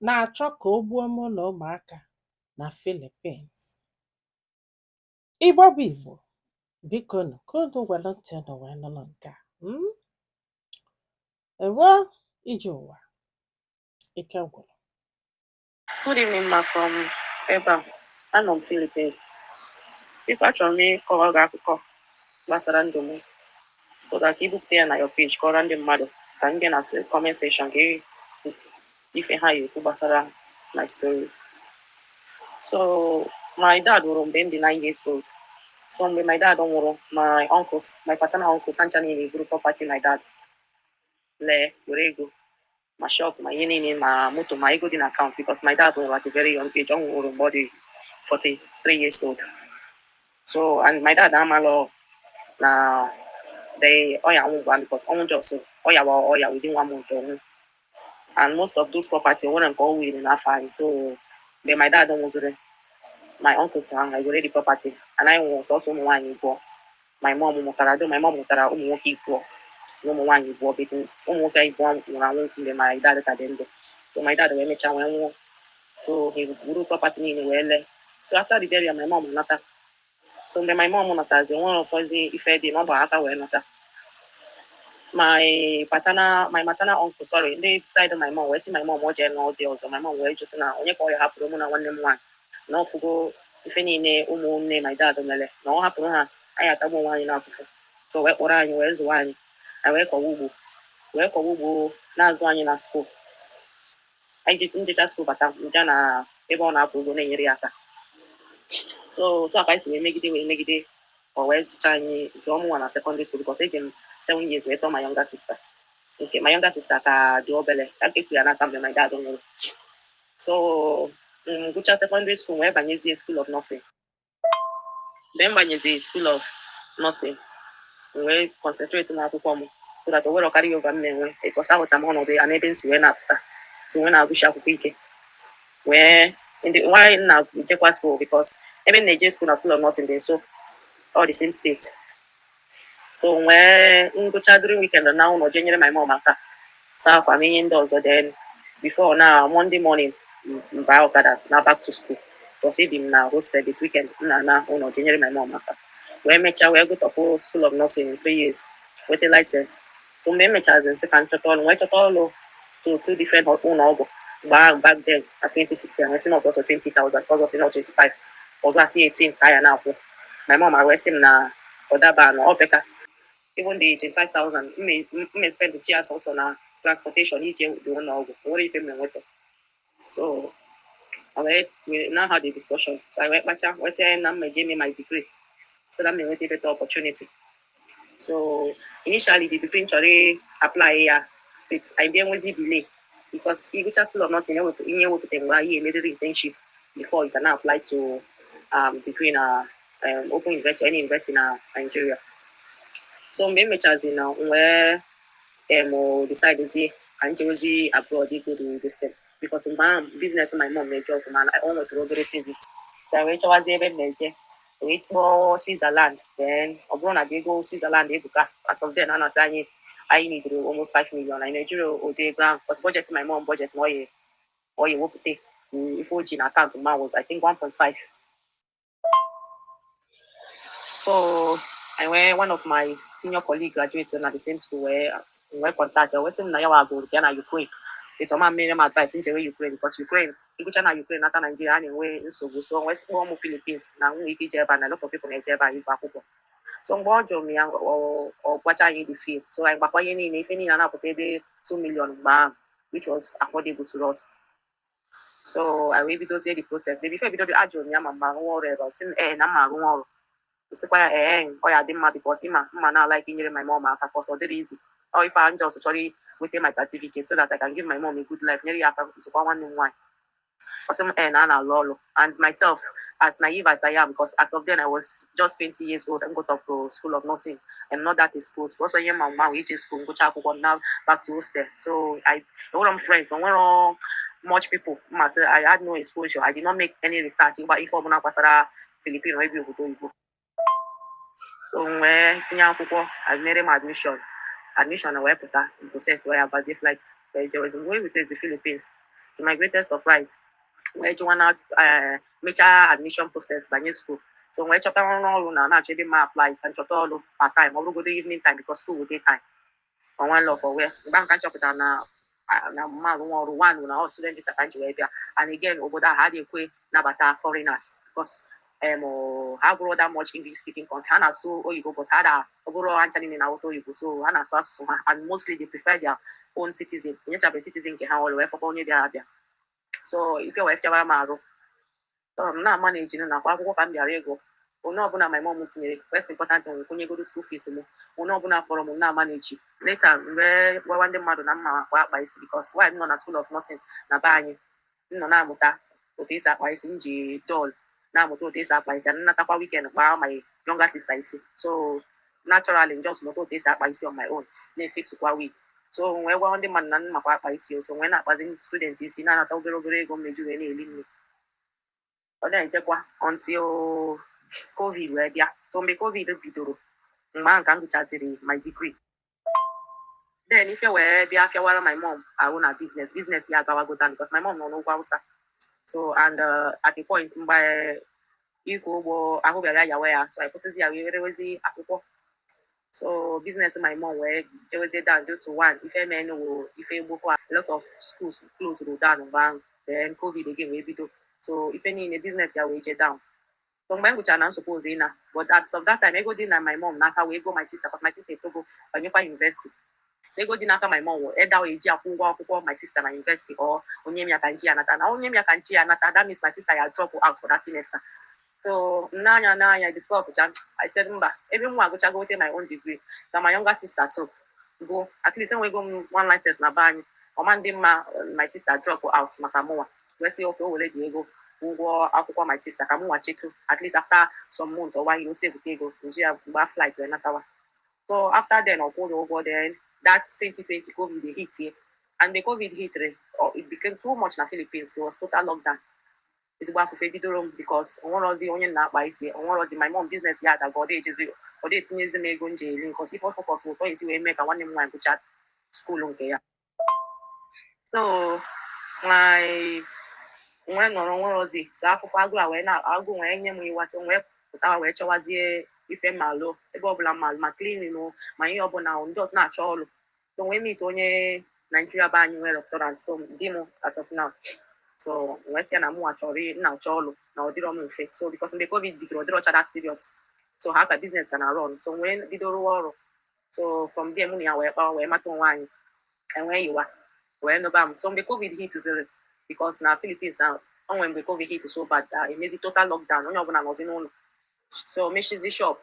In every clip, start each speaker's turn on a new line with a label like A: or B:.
A: Na-achọ ka o gbuo mụ na ụmụaka na Philippines. Igbo bụ Igbo, bikonu ka unu were ntị unu wee nụrụ nke a. Ewo ije ụwa ike gwụrụ.
B: Good evening, ma, from ebe a. Anọ m Philippines. Biko, achọrọ m ịkọrọ gị akụkọ gbasara ndụ m so that ka ibupụta ya na your page, kọrọ ndị mmadụ ka ndị na comment section ka ife ha ya ekwu gbasara my story. So my dad nwụrụ mgbe m dị 9 years old. So mgbe my dad nwụrụ, my uncles, my paternal uncles hancha niile buru property my dad lee, were ego ma shop ma ihe niile, ma moto ma ego dị na account, because my dad nwụrụ at a very young age. Ọ nwụrụ mgbe ọ dị 43 years old. So and my dad amalọ na the ọya nwụ gwa because ọnwụ just ọya wa ọya within one month ọnwụ, and most of those property nwere nke ọ were n'afọ anyị. So mgbe my dad nwụziri, my uncles ahụ ewere the property, and anyị nwụrụ sọsọ ụmụ nwaanyị abụọ my mom mụtara do. My mom mụtara ụmụ nwoke abụọ na ụmụ nwaanyị abụọ, but ụmụ nwoke abụọ nwụrụ anwụ mgbe my dad ka dị ndụ. So my dad wee mechaa wee nwụọ, so he buru property niile wee lee. So after the burial, my mom nata. So mgbe my mom natazi, nwere ụfọdụ ife dị na ọ gbara aka wee nata, my paternal, my maternal uncle, sorry, ndị side my mom wee sị my mom o jee n'ọdị ọzọ. My mom wee jụsị na onye ka ọ ya hapụrụ mụ na nwanne m nwaanyị, na ọfụgo ife niile ụmụnne my dad mere, na ọ hapụrụ ha, anyị atagbu onwe anyị n'afụfụ. So wee kpọrọ anyị wee zụwa anyị. Anyị wee kọwa ugbo, wee kọwa ugbo, na-azụ anyị na school. Anyị njecha school bata, bịa na ebe ọ na-akọ ugbo na-enyere ya aka. So otu a ka anyị si wee megide, wee megide, ọ wee zụcha anyị, zụọ mụnwa na secondary school, because eji m 7 years wee tọọ my younger sister. Nke my younger sister ka dị obele ka nke ya n'aka mgbe my dad nwụrụ. So m gụcha secondary school, wee banyezie school of nursing. Mgbe m banyezie school of nursing, m wee concentrate n'akwụkwọ m so that o were carry over m na-enwe, because ahụta m ọnọdụ ya n'ebe m si wee na-apụta. So wee na-agụchi akwụkwọ ike wee ndị why m na-ejekwa school, because ebe m na-eje school na school of nursing dị nso, all the same state. So wee ngụcha during weekend na ụlọ, jee nyere my mom aka saa akwa m, ihe ndị ọzọ. Then before na Monday morning, m baa ọkada na back to school, because ebi m na hostel, but weekend m na-ana ụlọ jee nyere my mom aka. Wee mechaa wee gụtọpụ school of nursing in 3 years, nweta license. So mgbe m mechazi, nsị ka m chọta ọrụ, wee chọta ọrụ to two different ụlọ ọgwụ mgbe ahụ, back then na 2016. Wee sị na ọsọsọ 20,000, ọzọ sị na 25, ọzọ asị 18 ka ya na-akwụ. My mom wee sị m na ọ daba na ọ beka even the 25,000 mme spend chi ya sọsọ na transportation ije dị ụlọ ọgwụ, o nwere ife m enweta. So I wee we now had a discussion. So I wee kpacha wee sị na m eje eme my degree so that m enweta better opportunity. So initially, the degree m chọrọ apply ya, but I bịa nwezi delay because ịgụcha school of nursing, ewepụ ihe ewepụta mgbe anyị emeriri internship before you can now apply to degree na open university, any university na Nigeria. So mgbe m mechazi na m wee decide zi ka m jewezi abroad ịgo do this thing, because mgbe ahụ business my mom na-eje ọfụma na o nwetara obere savings. So I wee chọwazi ebe m na-eje, wee kpọọ Switzerland. Then ọ bụrụ na ego Switzerland ebuka. As of then, a na-asị anyị anyị needed almost 5 million. Anyị na-ejiri ụdị ego ahụ, because budget my mom budget na ọ ya ewepụta ife o ji na account mma was, I think, 1.5. So I wee one of my senior colleague graduate na the same school wee wee contact ya, wee sị m na ya wa gụrụ ya na Ukraine etu ọma mmere m advice njewe Ukraine, because Ukraine, ịgụcha na Ukraine nata Nigeria, a na-enwe nsogbu. So wee kpọọ m Philippines na nwee ike ije ebe a, na a lot of people na-eje ebe a ịgụ akwụkwọ. So mgbe ọ jụrụ m ya, ọ gwacha anyị the fee. So anyị gbakwa ihe niile, ife niile a na-apụta ebe 2 million mgbe ahụ, which was affordable to us. So I wee bidozie the process. Maybe ife bido, ajụrụ m ya ma mma rụọ ọrụ ebe, ọ sị m ee, na mma arụnwa ọrụ. Nsịkwa ya ee, ọ ya dị mma, because ịma mma na like inyere my mom aka, cause ọ dịrị easy. Ọ ife a just chọrọ nweta my certificate so that I can give my mom a good life, nyere ya aka zụkwa nwanne m nwaanyị. Ọ sị m ee, na a na-alụ ọrụ. And myself, as naive as I am, because as of then I was just 20 years old and got up to school of nursing, I'm not that exposed. Also ihe ma mgbe ahụ ije school, ngụcha akwụkwọ now back to hostel. So I enwere m friends, onwere much people mmasị. I had no exposure. I did not make any research ịgba ife ọbụla gbasara Philippines or ibi obodo oyibo. So m wee tinye akwụkwọ, mere m admission wee pụta, process wee abazie flight wee jewezi. Mgbe wee rutezi Philippines, To my greatest surprise, wee jụwa na mechaa admission process, banye school. So wee chọta ọrụ na na-achọ ebe ma apply ka nchọta ọrụ part time, ọ bụrụgodo evening time, because school day time for one law for where. Mgbe ahụ ka m chọpụtara na mma arụ ọrụ one na all student visa ka m ji wee bịa. And again, obodo ahụ adịghị ekwe nabata foreigners because ha bụrụ that much English speaking country. Ha na-asụ oyibo, but ha da ọ bụrụ ha ncha niile na-aghọta oyibo, so ha na-asụ asụsụ ha, and mostly they prefer their own citizen. Enyechabe citizen nke ha ọrụ wee fọkwa onye bịara abịa. So ife wee fịawara m arụ. So m na-ama na ejiri nakwa akwụkwọ ka m bịara ịgụ. Onye ọbụla my mom tinyere, first important thing, kwụnyegodo school fees m. Onye ọbụla fọrọ m na-ama na echi. Later, mgbe gwawa ndị mmadụ na mma akpa akpa isi, because why m nọ na school of nursing na be anyị, m nọ na-amụta otu esi akpa isi, m ji doll na-amụta otu esi akpa isi, and nnatakwa weekend kpaa my younger sister isi. So naturally, m just mụta otu esi akpa isi on my own, na-efixkwa wig. So wee gwa ndị mmadụ na m makwa akpa isi. So wee na-akpazi student isi, na-anata obere obere ego m meji wee na-eli nri. Ọ na-ejekwa until COVID wee bịa. So mgbe COVID bidoro, mgbe ahụ ka m gụchaziri my degree. Then ife wee bịa fịawara my mom ahụ na business ya agawago down, because my mom nọ n'ugwu Awụsa. So and at a point, mgbe ịkwụ ụgwọ ahụ bịara yawa ya, so anyị kwụsịzi ya wee werewezi akwụkwọ. So business my mom wee jewezie down due to one ife menu wo ife gbokwa, a lot of schools close down mgbe ahụ. Then COVID again wee bido, so ife niile business ya wee je down. So mgbe m gụchara na m suppose ịna, but at some that time, ego dị na my mom n'aka wee go my sister, because my sister etogo banyekwa university. So ego dị n'aka my mom wụ eda eji akwụ ụgwọ akwụkwọ my sister na university, or onye m ya ka nji ya nata. Na onye m ya ka nji ya nata, that means my sister ya drop out for that semester. So n'anya n'anya discuss cha, I said mba, ebe m nwa agụchago, wete my own degree, na my younger sister too go, at least enwego m one license na be anyị, ọma ndị mma my sister drop out maka mụnwa. Wee sị okay, o were dị ego ụgwọ akwụkwọ my sister ka mụnwa chetu at least after some months or one year, o sevute ego nji ya gba flight wee natawa. So after then, ọ kwụrụ ụgwọ. Then that 2020 COVID dey hit here, and the COVID hit, it became too much na Philippines. There was total lockdown. Ezigbo afụfe bidoro m, because onwerozi onye na-akpa isi, onwerozi my mom business ya adago, ọ dị ejezi, ọ dị etinyezi m ego m ji eri, because ife focus ụtọ esi wee mee ka nwanne m nwaanyị gụchaa school nke ya. So my nwee nọrọ nwerozi, so afụfụ agụụ a wee na agụụ wee nye m iwa. So wee pụta wee chọwazie ife mmalụ ebe ọbụla mmalụ, ma cleaning o, ma ihe ọbụla o, ndị ọzọ na-achọ ọrụ. So wee meet onye Naijiria be anyị nwee restaurant, so di m as of now. So wee sị ya na mụ chọrọ na-achọ ọrụ, na ọ dịrọ m mfe. So because mgbe COVID bidoro, ọ dịrọcha that serious, so ha ka business ka na run. So wee bido rụwa ọrụ. So from there, mụ na ya wee kpawa, wee mata onwe anyị, enwee yiwa wee nụba m. So mgbe COVID hit ziri, because na Philippines ahụ o nwere mgbe COVID hit so bad, emezi total lockdown, onye ọbụla nọzi n'ụlọ, so mechizi shop.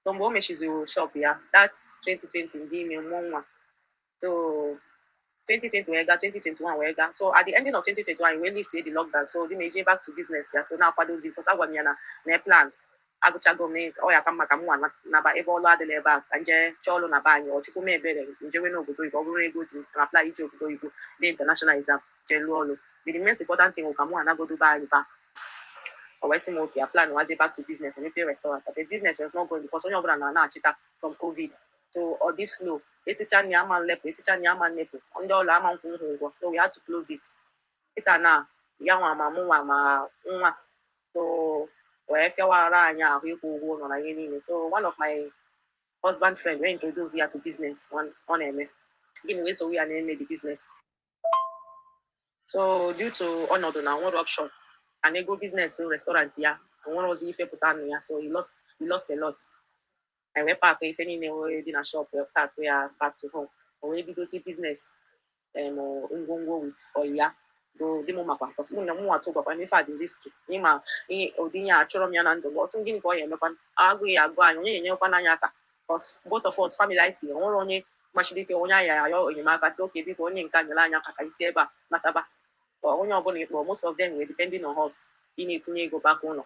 B: So mgbe o mechiziri shop ya, that 2020, ndị ime mụọ nwa. So 2020 wee gaa, 2021 wee gaa. So at the ending of 2021, wee lift the lockdown, so di m eje back to business ya. So na-akwadozi, because agwa m ya na plan agụchago m ọ ya ka mma ka m nwa naba ebe ọlụ adịla ebe a, ka nje chọọ ọlụ na be anyị. Ọ chukwu m ebere, njewe n'obodo oyibo. Ọ bụrụ ego dị na apply ije obodo oyibo, dị international exam, jee lụọ ọlụ. But the most important thing bụ ka mụ anagodo be anyị back. O wee sị m okay, plan wazi back to business, mepe restaurant. But the business was not going, because onye ọbụla na na-achịta from COVID, so ọ dị slow. Esicha nri ama nlepụ, esicha nri ama nlepụ, ndị ọlụ ama nkwụ nha ụgwọ, so we had to close it. Kịta na ya nwa ma mụ nwa ma nwa, so wee fịawara anyị ahụ ịkwụ ụgwọ ụlọ na ihe niile. So one of my husband friend wee introduce ya to business ọ na-eme gịnị, wee sowe ya na-eme the business. So due to ọnọdụ na nwere option and ego business restaurant ya nwere ozi ife pụta nụ ya, so he lost a lot. Anyị wee pack ife niile wee dị na shop, wee pack ya back to home. O wee bidozi business ngwongwo with oyi ya bụ di m, makwa because mụ na mụ atụ gwakwa ife a dị risky ịma ihe ụdị ihe a chọrọ m ya na ndụ m. Ọsị gịnị ka ọ ya emekwa, agụghị agụ anyị, onye ga-enyekwa n'anya aka, because both of us, family anyị si, onwere onye machiri ike, onye anyị ayọ enyemaka si oke biko, onye nke a nyere anyị aka ka isi ebe a nataba. Onye ọbụla ịkpọ, most of them were depending on us ị na-etinye ego back ụlọ.